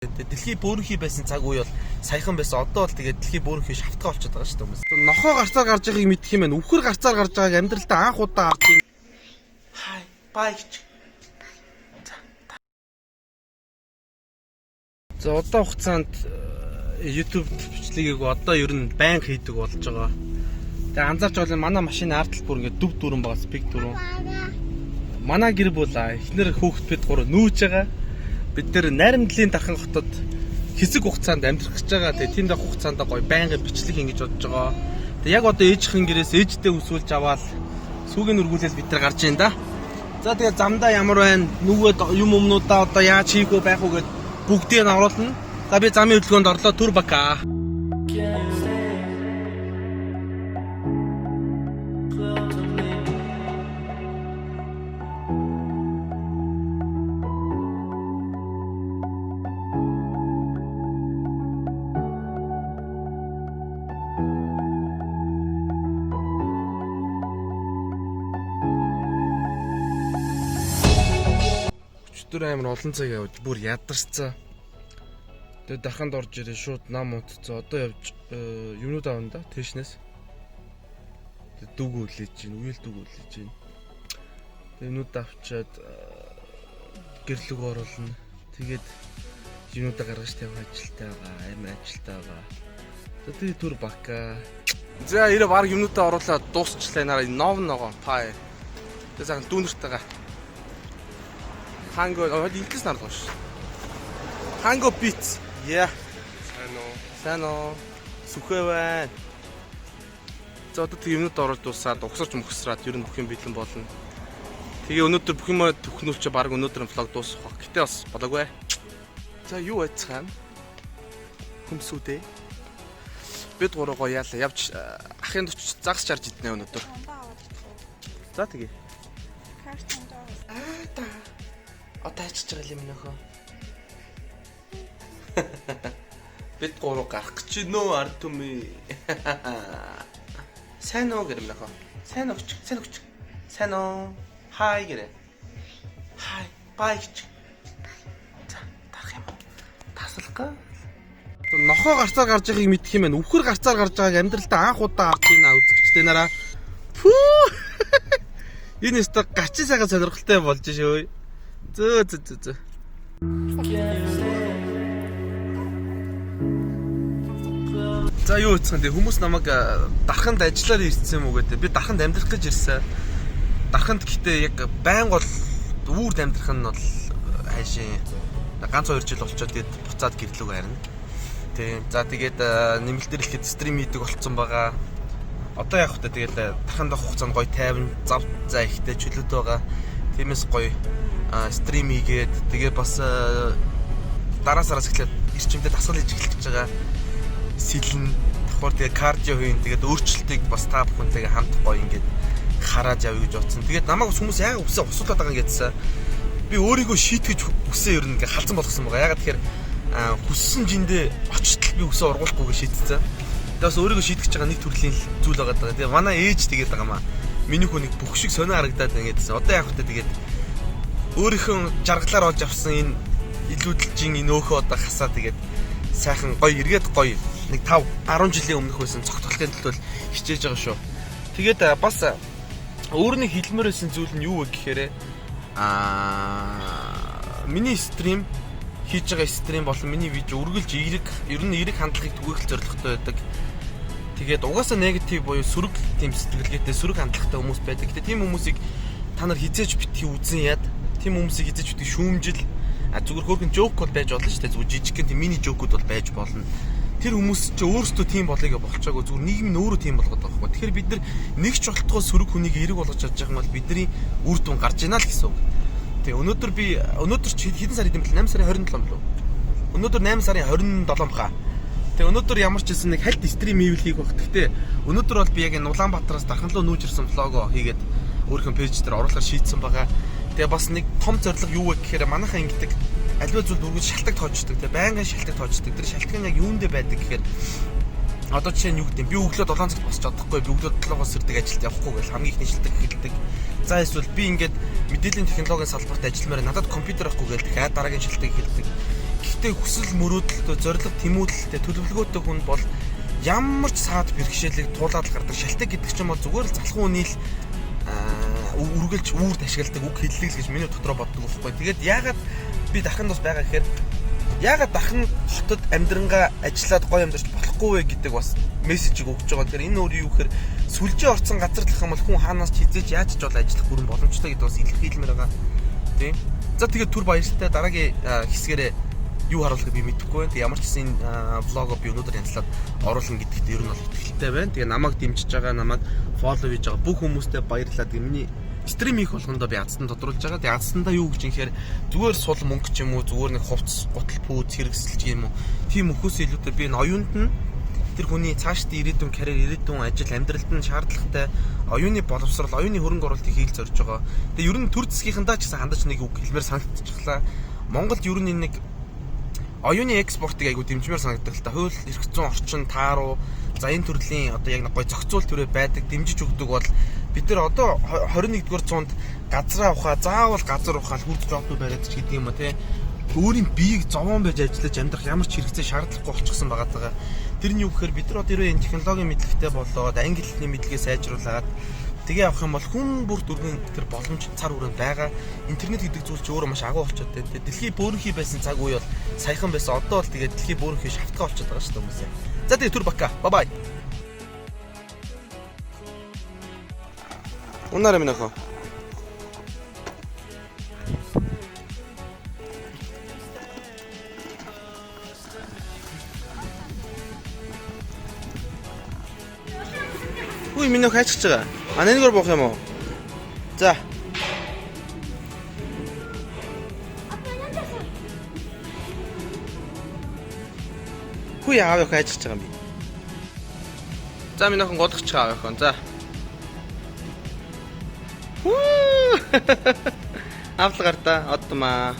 Дэлхий бөөрөнхий байсан цаг үе бол саяхан байсан. Одоо бол тэгээд дэлхий бөөрөнхий шавтгаа болчиход байгаа шүү дээ хүмүүс. Нохоо гарцаар гарч байгааг мэдэх юм байна. Үхэр гарцаар гарч байгааг амьдралдаа анх удаа харж байна. Хай, бай гэж. За удаан хугацаанд YouTube-д бичлэгийг одоо ер нь байнга хийдэг болж байгаа. Тэгээ анзаарч байгаа манай машины ард тал бүр ингээд дүв дүүрэн байгаа, спик дүүрэн. Манай гэр бүл эхнэр хүүхэд бид гурав нүүж байгаа. Бид нэр найрамдлын дархан хотод хэсэг хугацаанд амьдрах гэж байгаа. Тэгээ тийм дах хугацаанд гоё байнгын бичлэг хийнэ гэж бодож байгаа. Тэгээ яг одоо ээжийнхэн гэрээс ээжтэй өсвөлж аваад сүүгийн өргүүлэл бид нар гарч ийн да. За тэгээ замдаа ямар байна? Нүгөө юм юмнуудаа одоо яаж хийх вэ байх вэ гэд бүгдийг нь оруулна. За би замын хөдөлгөөнд орлоо. Түр бака. Өчтөр амар олон цаг явж бүр ядарсан. Тэгээ даханд орж ирээ шууд нам утцсан. Одоо явж юмнууд авна да тэшнээс. Тэгээ дүг үлээж чинь, үйл дүг үлээж чинь. Тэгээ юмнууд авчиад гэрлэг оруулна. Тэгээд юмнуудаа гаргаж тавих ажилтай байгаа, амар ажилтай байгаа. За тэгээ түр бака. За ирээ баг юмнуудаа оруулаад дуусчлаа нараа нов ногоо пай. Тэгээ сайхан дүүнэртэйгээ. Ханго инглис нарлаа шүү. Ханго бит. Yeah. Сайн уу? Сайн уу? Сүхээ байна. За одоо тэг юмнууд оруулж дуусаад угсарч мөхсраад ер нь бүх юм бэлэн болно. Тэгээ өнөөдөр бүх юм төхнүүлч баг өнөөдөр vlog дуусах баг. Гэтэ бас болоогүй. За юу айцгаана? Хүмсүүдээ. Бид гурав гоё яалаа явж ахын төч загас чарж иднэ өнөөдөр. За тэгээ. Аа та. Одоо ачиж байгаа юм нөхөө. Бид гурав гарах гэж нөө ард түмээ. Сайн уу гэрэм нөхөө. Сайн уу ч, сайн уу ч. Сайн уу. Хай гэрэ. Хай, бай гэж. За, дарах юм. Таслах. Нохоо гарцаар гарч байгааг мэдэх юм байна. Үхэр гарцаар гарч байгааг амьдралдаа анх удаа харж байна үзэгчдээ нараа. Пүү. Энэ өстө гачин сайхан сонирхолтой болж шөө. Зөө зөө зөө зөө. За юу үцхэн бэ? Хүмүүс намайг дарханд ажиллаар ирсэн юм уу гэдэг. Би дарханд амьдрах гэж ирсэн. Дарханд гэхдээ яг байнга бол үүрд амьдрах нь бол хайшин ганц хоёр жил болчоод тэгээд буцаад гэрлүүг харна. Тийм. За тэгээд нэмэлтээр хэлэхэд стрим хийдэг болцсон байгаа. Одоо яг хөтэ тэгээд дарханд авах хугацаанд гоё тайван зав зай ихтэй чөлөөт байгаа. Тиймээс гоё стрим хийгээд тэгээд бас дараа сараас эхлээд эрчимтэй дасгал хийж эхэлж гэж байгаа. Сэлэн давхар тэгээд кардио хийн тэгээд өөрчлөлтийг бас та бүхэнтэйгээ хамт гоё ингээд хараад явъя гэж бодсон. Тэгээд намайг бас хүмүүс яагаад үсээ усуулаад байгаа юм гэдсэн. Би өөрийгөө шийтгэж үсээ ер нь ингээд халзан болгосон байгаа. Яагаад тэгэхээр хүссэн жиндээ очтол би үсээ ургуулахгүй гэж шийдсэн. Тэгээд бас өөрийгөө шийтгэж байгаа нэг төрлийн зүйл байгаа даа. Тэгээд манай ээж тэгээд байгаа маа. Миний хүн нэг бүх шиг сонио харагдаад байна гэдсэн. Одоо яг хөтэ тэгээд өөрийнхөө жаргалаар олж авсан энэ илүүдэлжин энэ өөхөө одоо хасаа тэгээд сайхан гоё эргээд гоё нэг 5 10 жилийн өмнөх байсан цогцолтын төлөө хичээж байгаа шүү. Тэгээд бас өөр нэг хэлмээр байсан зүйл нь юу вэ гэхээр миний стрим хийж байгаа стрим болон миний видео үргэлж эерэг ер нь эерэг хандлагыг түгээх зорилготой байдаг. Тэгээд угаасаа негатив буюу сөрөг тийм сэтгэлгээтэй сөрөг хандлагатай хүмүүс байдаг. Гэтэ тийм хүмүүсийг та нар хизээж битгий үзэн яд. Тийм хүмүүсийг хизээж битгий шүүмжил. А зүгээр хөөрхөн жоок бол байж болно шүү дээ. Зүгээр жижигхэн тийм мини жоокуд бол байж болно. Тэр хүмүүс чи өөрсдөө тийм болъё гэж болчоогүй зүгээр нийгэм нь өөрөө тийм болгоод байгаа байхгүй. Тэгэхээр бид нар нэг ч болтгоо сөрөг хүнийг эерэг болгож чадж байгаа юм бол бидний үр дүн гарч ийна л гэсэн үг. Тэгээ өнөөдөр би өнөөдөр чи хэдэн сарын юм бэл 8 сарын 27 болов. Өнөөдөр 8 сарын 27 баха. Тэгээ өнөөдөр ямар ч байсан нэг хальт стрим хийвэл хийх байх. Гэхдээ өнөөдөр бол би яг энэ Улаанбаатараас Дархан руу нүүж ирсэн влого хийгээд өөрийнхөө пэйж дээр оруулахар шийдсэн байгаа. Тэгээ бас нэг том зорилго юу вэ гэхээр манайхан ингэдэг аливаа зүйлд үргэлж шалтгаан тоочдөг. Тэгээ байнгын шалтгаан тоочдөг. Тэр шалтгаан яг юундэ байдаг гэхээр одоо жишээ нь юу гэдэг юм би өглөө 7 цагт босч чадахгүй би өглөө 7-оос сэрдэг ажилд явахгүй гэж хамгийн ихний шилдэг эхэлдэг. За эсвэл би ингээд мэдээллийн технологийн салбарт ажилламаар надад компьютер байхгүй гэж дахиад дараагийн шилдэг эхэлдэг. Гэхдээ хүсэл мөрөөдөлтөө, зорилго тэмүүлэлтэй, төлөвлөгөөтэй хүн бол ямар ч саад бэрхшээлийг туулаад л гардаг. Шалтгаан гэдэг чинь бол зүгээр л залхуу үний л үргэлж үүрд ашигладаг үг хэллэг л гэж миний дотроо боддог байхгүй. Тэгээд яагаад би дарханд бас байгаа гэхээр яагаад дархан хотод амьдрангаа ажиллаад гоё амьдарч болохгүй вэ гэдэг бас мессежийг өгч байгаа. Тэгэхээр энэ өөр юу гэхээр сүлжээ орцсон газар л юм бол хүн хаанаас ч хизээж яаж ч бол ажиллах бүрэн боломжтой гэдэг бас илэрхийлмээр байгаа. Тийм. За тэгээд түр баяртай дараагийн хэсгээрээ юу харуулахыг би мэдэхгүй байна. Тэг ямар ч гэсэн энэ влого би өнөөдөр янзлаад оруулна гэдэгт ер нь бол итгэлтэй байна. Тэгээ намайг дэмжиж байгаа, намайг follow хийж байгаа бүх хүмүүстээ баярлалаа. Тэгээ миний stream хийх болгондоо би азтан тодруулж байгаа. Тэгээ азтандаа юу гэж юм гэхээр зүгээр сул мөнгө ч юм уу, зүгээр нэг хувцас, гутал, пүүз хэрэгсэл ч юм уу. Тийм өхөөс илүүтэй би энэ оюунд нь тэр хүний цаашдын ирээдүйн карьер, ирээдүйн ажил, амьдралд нь шаардлагатай оюуны боловсрол, оюуны хөрөнгө оруулалтыг хийл зорж байгаа. Тэгээ ер нь төр засгийнхандаа ч гэсэн хандаж нэг үг хэлмээр санагдчихлаа. Монголд ер нь энэ нэг оюуны экспортыг айгу дэмжмээр санагддаг л та. Хууль эрх зүйн орчин тааруу за энэ төрлийн одоо яг нэг гой зохицуул төрөө байдаг дэмжиж өгдөг бол бид нар одоо 21-р зуунд газраа ухаа заавал газар ухаал хүрд жобдуу бариад ч гэдэг юм уу те. Өөрийн биеийг зовоон байж ажиллаж амьдрах ямар ч хэрэгцээ шаардлагагүй болчихсон байгаа даа. Тэр нь юу гэхээр бид нар одоо энэ технологийн мэдлэгтэй болоод англи хэлний мэдлэгээ сайжруулад тэгээ явах юм бол хүн бүр дөрвөн тэр боломж цар хүрээнд байгаа. Интернет гэдэг зүйл чи өөрөө маш агуу болчиход байна. Тэгээ дэлхий бөөрөнхий байсан цаг үе бол саяхан байсан. Одоо бол тэгээ дэлхий бөөрөнхий шалтгаан болчиход байгаа шүү дээ хүмүүсээ. За тэгээ түр бака. Bye bye. Унаараа минь охоо. Хүй минь охоо хайчих байгаа. А нэгэр буух юм уу? За. Хүй аав охин хайчих байгаа юм би. За минь охин годогч аав охин. За. Хүү. Авлаг гартаа одмаа.